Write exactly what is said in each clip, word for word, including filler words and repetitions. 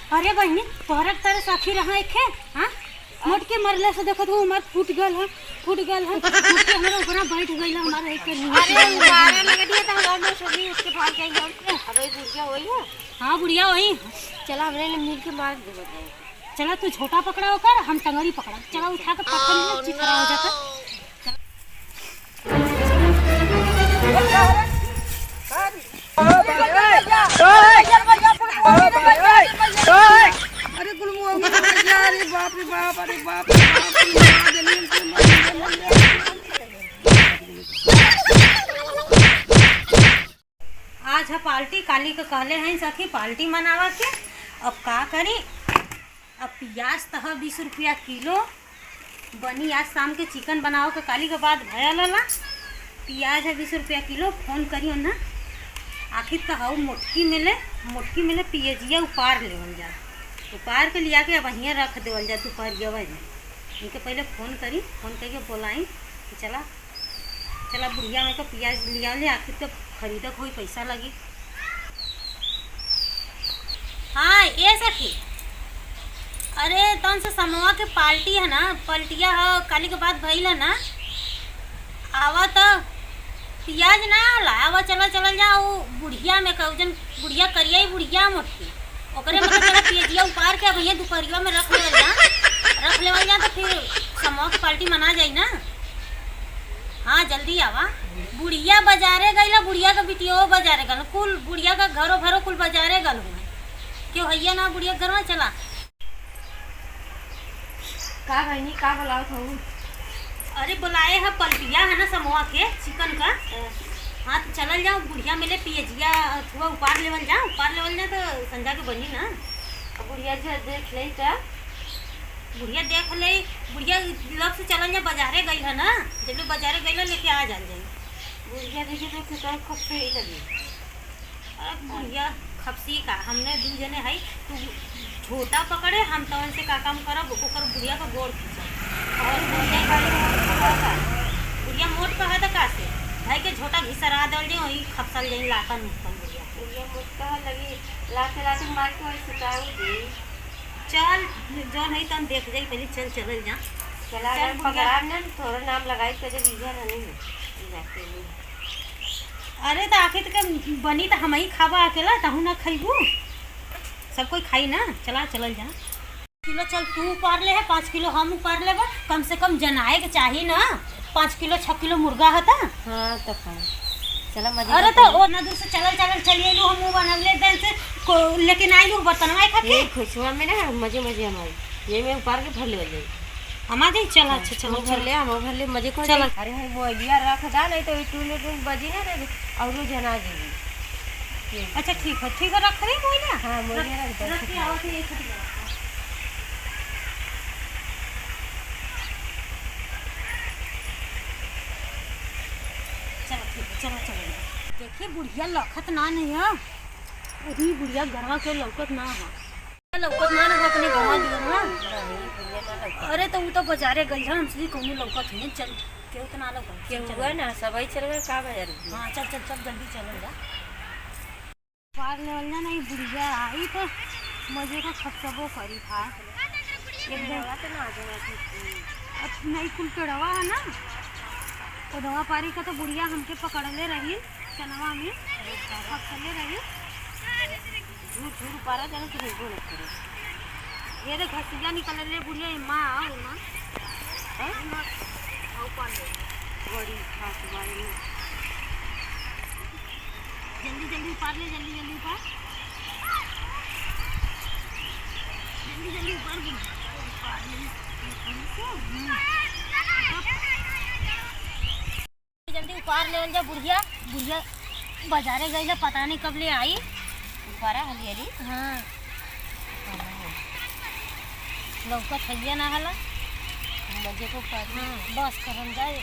अरे बहिनी, तोहरा के तरह सखी रहा एक है, हाँ? मोटकी मरले से देखत हो, उमर फूट गल है, फूट गल है। मोटकी हमरा ऊपरा बैठ गइल है, हमारे एक करी। अरे, उ मारे लगे दिया तो हम और सुनी उसके भाग जाएंगे। अब ये बुढ़िया वही है? हाँ, बुढ़िया वही। चला, हमरे ने मिल के मार देबे। चला, तू झोटा पकड़ा ओकर, हम टंगरी पकड़ा। चला, उठा के पकड़ ले, चिथड़ा हो जाता। अरे कुल मुआ में पड़ गया, अरे बाप रे बाप, अरे बाप रे बाप, अरे मार देली, अरे मार देली। आज ह पार्टी, काली के कहले हैं सखी पार्टी मनावा के। अब का करी, अब पियाज त ह बीस रुपया किलो, बनी आज शाम के चिकन बनाओ के काली के बाद भया लला। पियाज है बीस रुपया किलो, फोन करी ओन्हा। आखिर त हऊ मोटकी मिले, मोटकी मिले पियजिया उपार लेवल जा, उपार के लिया के अब हियाँ रख देवल जा दुपहरिया में। इनके पहले फोन करी, फोन करके बोलाई कि चला, चला बुढ़िया में का पियाज लिया ले, आखिर तो खरीदक होई, पैसा लगी। हाँ, ए सखी, अरे, तौन से समवा के पार्टी है ना, पलटिया ह, काली के बाद भइल है ना, आवा त पियाज ना होला, आवा, चला, चलल जा, उ बुढ़िया में कहू जन, बुढ़िया करिया ही बुढ़िया मोटकी, ओकरे में तो चला पियजिया उपार के अब ये दुपहरिया में रख लेवल जा, रख लेवल जा, तो फिर समवा के पार्टी मना जाई ना। हाँ, जल्दी आवा। बुढ़िया बाजारे गइला, बुढ़िया का बिटियो बाजारे गल, कुल बुढ़िया का घरो भरो कुल बाजारे गल हुए। क्यों हैया ना बुढ़िया के घर में चला। का बहिनी, का बोलावत हऊ? अरे बोलाए है पलटिया है ना समूहा के चिकन का। हाँ। हाँ तो चलल जाओ, बुढ़िया मिले पियजिया थुआ उपार लेवल जा, उपार लेवल जा तो संझा के बनी ना। अब बुढ़िया जो देख ले तो। बुढ़िया देख ले, बुढ़िया लग से चलल जा, बाजारे गई है ना, जब ले बाजारे गई लेके आ जाल जाई। बुढ़िया देखी तो कितना खूब सही लगी। अरे बुढ़िया खपसी का, हमने दू जने हई, तू झोटा पकड़े, हम तवन से का काम करब, ओकर बुढ़िया का गोड़ खींचब। और बुढ़िया का, बुढ़िया मोट कहा था का से, भाई के झोटा घिसरा दल जे, वही खपसल जाई लातन मुक्तन बुढ़िया। बुढ़िया मोट कहा लगी, लाते लाते मार के वही सुताऊ दी। चल, जौन है तन देख जाई, पहले चल, चलल जा। चला, चल अगर बुढ़िया। पकड़ाब ना, थोड़ा नाम लगाई तो जब इधर हनी हो, जाते नहीं। अरे, त आखिर त बनी त हमही खाबा अकेला, तहू ना खइबू? सब कोई खाई ना। चला, चलल जा। किलो चल तू उपार ले है, पाँच किलो हम उपार लेबा। कम से कम जनाए के चाही ना, पाँच किलो, छह किलो मुर्गा है त। हाँ, त खाओ। चला, मजे अरे, करते त हैं। ओतना दूर से चलल, चलल चली अइलू, हम बनवले दिन से को-, लेकिन आइलू बर्तनवा एक खाके। ए, खुशवा में ना, मजे, मजे हमारी। ये मैं उपार के भर ले जाई। हम आ जाई, चल, हाँ, अच्छा, चल, तू भर चल। ले, हम भर ले, मजे को चल। जाई। अरे, हम मोबाइलिया रख दा, नहीं तो ई टून टून बजी ना, तो औरो जना देगी। अच्छा, ठीक है, ठीक है, रख दे मोबाइलिया। हाँ, मोबाइलिया रख दे, रख ठीक के है। आओ, तो ये खटिया रखो। चलो, ठीक है, चलो, चलो। देखिए, बुढ़िया लखत ना नहीं है। अरे, बुढ़िया गरवा के लौकत ना है। लौकत ना ना अपने गाँव दुआर में। अरे, तो उ तो बाजारे गई है, हमसे भी कौनो लौकत नहीं। चल, केहू तो ना लौकत। केहू चल। हुआ ना, सबही चल गए, का बाजार में? हाँ, चल, चल, चल, जल्दी चलल जा। पार लेवल जा, नहीं बुढ़िया आई तो मजे का खपसबो करी था। एकदम। अब नहीं कुल पेड़वा है ना, ओढ़वा पारी का तो बुढ़िया हमके पकड़ले रही, चनवा में खपसले रही। झूठ झूठ पारा जाने तो होइबो न करे। ये रे घसिया निकल ले बुढ़िया, ये माँ आओ रे माँ। हाँ? माँ, आओ पार ले। बड़ी खास बाई। जल्दी जल्दी उपार ले, जल्दी जल्दी उपार। जल्दी जल्दी उपार बुढ़िया। उपार ले। हम्म। जल्दी उपार लेवल जा बुढ़िया, बुढ़िया बाजारे गई है, पता नहीं कब ले आई। उपारा हली हली। हाँ। लौकत हइया ना हला। मजे को उपार। हाँ, बस करन जाए।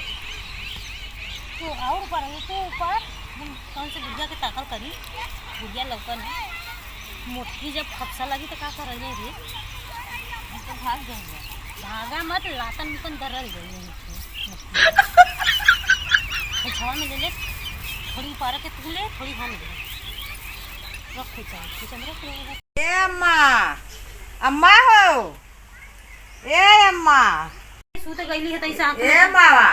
तू और उपार, तू उपार, हम कौन से बुढ़िया के ताकल करी? बुढ़िया लौकन है। मोटकी जब खपसा लगी तो का करल जाई रे? हम तो भाग जाएंगे। भागा मत, लातन मुतन धरल जाई। छवा में ले ले, थोड़ी उपारा के तू ले, थोड़ी हम ले। रख खुचा, खुचा में रख, रख, रख। ए अम्मा, अम्मा हो, ए अम्मा। सूत गईली है तैसे आँख ए लगा। मावा,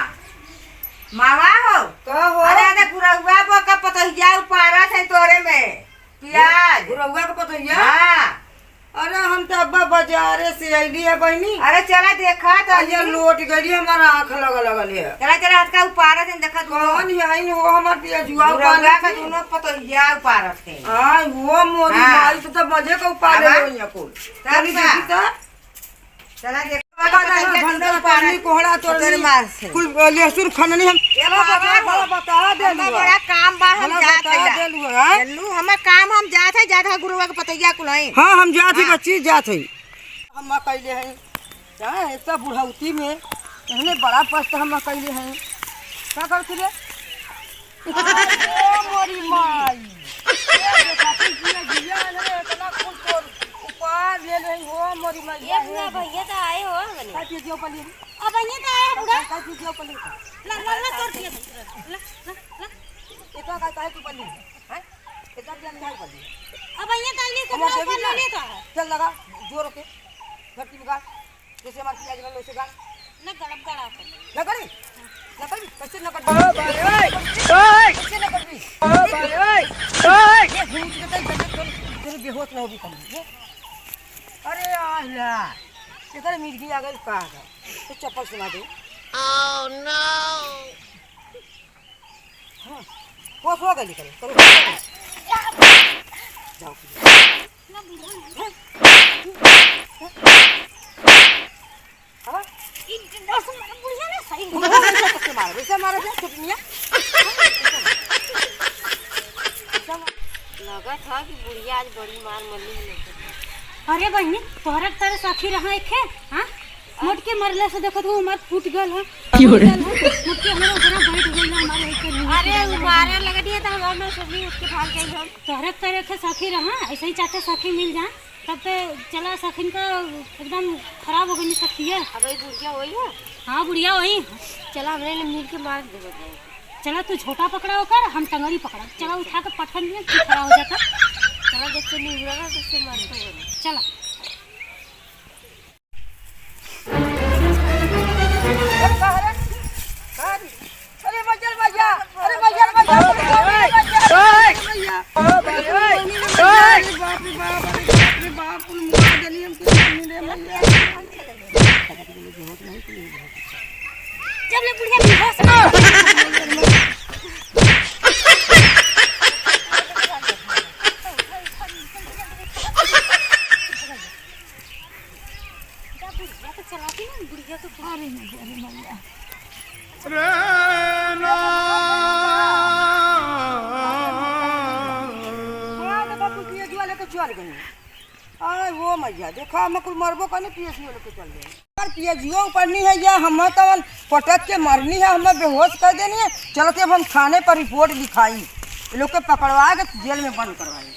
मावा हो। का हो? अरे, अरे, गुरौआ बो का पतोहिया उपारत है तोरे में, पियाज। गुरौआ के पतोहिया? हाँ। अरे, हम तो अब्बा बाजारे से अइली है बहिनी। अरे, चला देखा तो अइया अइली। लोट गइली, हमारा आँख लगा लगल है। चला, चला, हटका उपारत है, देखा तू। कौन है हो हमार पियजुआ गुरौआ उपारत का है? दोनों पतोहिया उपारत है। हाँ, वो मोरी हाँ। माई तो, तो मजे का उपारे अब हो यहाँ कुल। तब तनी का? देखी तो। चला देख, बाबा, बाबा, बाबा, झंडा बाबा, पन्नी कोहड़ा तोड़ तेरे ली। मार से। कुल लहसुन खननी हम। ए बाबा, बाबा, बाबा, बता दे भला लुआ। बड़ा काम बा, हम भला जात बता हइया। दे लुआ, हाँ? जल्लू, हमार काम हम जात है, जात है गुरुआ के पतैया कुल है। हाँ, हम जात है हाँ। बच्ची, जात है। हम कइले हैं, हाँ, एक तो बुढ़ौती में, इतने बड़ा कष्ट हम कइले हैं। का करती रे? अरे मोरी माई। ये देखा, तू जिया जिया रे, इतना कुल तोर उपार ले ले हो, मोरी माई। ये बुआ, भैया तो आए हो, हमने। का चीज जो पली? अब भैया तो आए, बुआ। का चीज जो पली? ला, ला, ला, तोर दिया। ला, ला, ला। ये तो का, का है तू पली? हैं? ये तो दिया नहीं पली। अब भैया तो आइए, हम कितना देवी ऊपर ले ना। ले तो है। चल लगा, जोर के। धरती में गाड़। जैसे हमार पियाज गाड़, वैसे गाड़। ना गड़ब गड़ा कर। ना गड़ी? ना गड़ी? कैसे ना गड़ी? ओ भाई, ओए! ओए! कैसे ना गड़ी? ओ भाई, ओए! ओए! ये घूम के तो जब तक तेरे बेहोश ना होगी कम। ये? अरे आहिला। इधर मिर्गी आ गई का है? तो चप्पल सुना दे। Oh no! हाँ, होश हो गइल करे, चलो। जाओ। हाँ? ई दस मिनट बुढ़िया ना सही। बुढ़िया कैसे मारे? वैसे मारे थे, छुटनिया। लगत है कि बुढ़िया आज बड़ी मार मरली है। अरे बहिनी, तोहरा के तरह सखी रहा एक है, हाँ? मोटकी मरले से देखो तो उमर फूट गल है। क्यों रे? फूट गल है। मोटकी हमरा ऊपर बैठ गई है, हमारे एक के अरे, मारे लगनी है तो हम अपना सभी उठ के भाग गई हम। तोहरे के तरह के सखी रहा, ऐसे ही चाचा सखी मिल जा, तब तो चला सखिन का एकदम खराब हो गई सखी है। अब ये बुढ़िया वही है? हाँ, बुढ़िया वही। चला, हमरे ने मिल के मार देवे जाए। चला, तू झोटा पकड़ा ओकर, हम टंगरी पकड़ा। चला, उठा के पटकन दिया, तू खड़ा हो जाता। चला, जब से नहीं उड़ा ना, तब से मार दो। चला। अरे बाहर है। बाहर। अरे मजर भैया, अरे मजर भैया, अरे मजर भैया। अरे बाप रे बाप, अरे बाप रे बाप, कुल मुआ देनी हम कुछ नहीं रे भैया। जब ले बुढ़िया बेहोश ना हो। जा बुढ़िया तो चला के ना, बुढ़िया तो अरे नहीं, अरे नहीं। रे ना। हाँ, तो बापू पियजुआ लेके चल गए। आय वो मैया, देखा, हम कुल मरबो करने, पियजुआ लेके चल गए। पर पियजुआ ऊपर नहीं है, या हम तवन पटक के मरनी है, हमें बेहोश कर देनी है। चलते अब हम थाने पर रिपोर्ट लिखाई, ये लोग के पकड़वा के जेल में बंद करवाई।